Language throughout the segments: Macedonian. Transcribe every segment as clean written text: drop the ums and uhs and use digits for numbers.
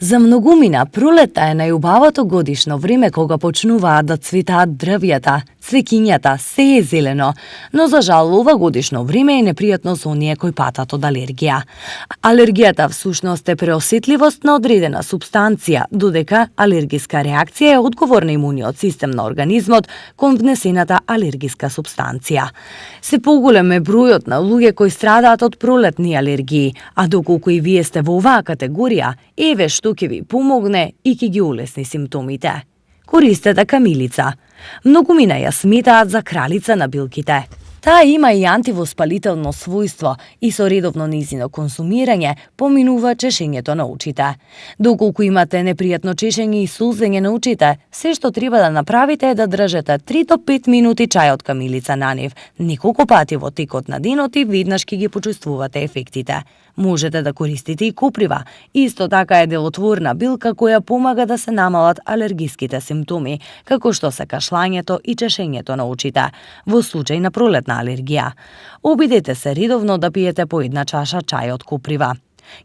За многумина пролетта е најубавото годишно време кога почнуваат да цветаат дрвјата, цвеќињата, се е зелено, но за жал ова годишно време е непријатно за оние кои патат од алергија. Алергијата всушност е преосетливост на одредена супстанција, додека алергиска реакција е одговор на имуниот систем на организмот кон внесената алергиска супстанција. Се поголем е бројот на луѓе кои страдаат од пролетни алергии, а доколку и вие сте во оваа категорија, еве што ќе ви помогне и ќе ги улесни симптомите. Користете камилица. Многумина ја сметаат за кралица на билките. Таа има и антивоспалително својство и со редовно нејзино консумирање поминува чешењето на очите. Доколку имате непријатно чешење и сулзење на очите, се што треба да направите е да држете 3 до 5 минути чај од камилица на нив, неколку пати во текот на денот и веднаш ќе ги почувствувате ефектите. Можете да користите и коприва. Исто така е делотворна билка која помага да се намалат алергиските симптоми, како што се кашлањето и чешењето на очите, во случај на пролетна алергија. Обидете се редовно да пиете по една чаша чај од коприва.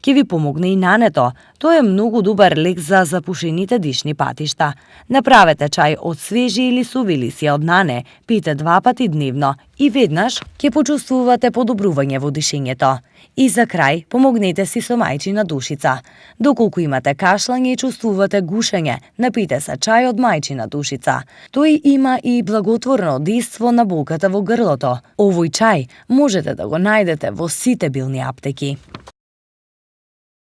Ќе ви помогне и нането. Тоа е многу добар лек за запушените дишни патишта. Направете чај од свежи или суви лисја од нане, пиете 2 пати дневно и веднаш ќе почувствувате подобрување во дишењето. И за крај, помогнете си со мајчина душица. Доколку имате кашлање и чувствувате гушење, напите се чај од мајчина душица. Тој има и благотворно дејство на болката во грлото. Овој чај можете да го најдете во сите билни аптеки.